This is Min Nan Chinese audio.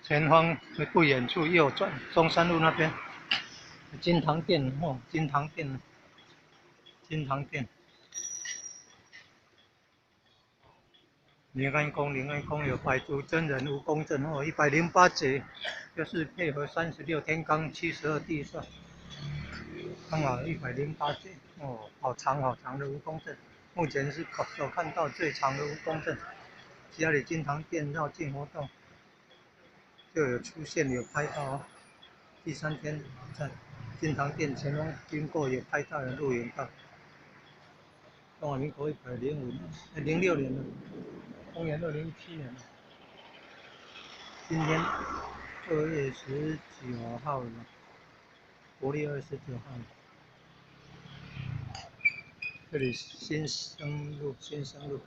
前方不远处右转，中山路那边，金堂殿哦，金堂殿，金堂殿，灵安宫，灵安宫有百足真人蜈蚣阵哦，108节，就是配合36天罡72地煞，刚好一百零八节哦，好长好长的蜈蚣阵，目前是所看到最长的蜈蚣阵，家里金堂殿绕境活动。就有出现有拍到哦，第三天在金堂殿前方经过有拍到有录影到。中华民国105年，06年了，公元2017年了。今天2月19号了，国历2月19号。这里新生路，新生路。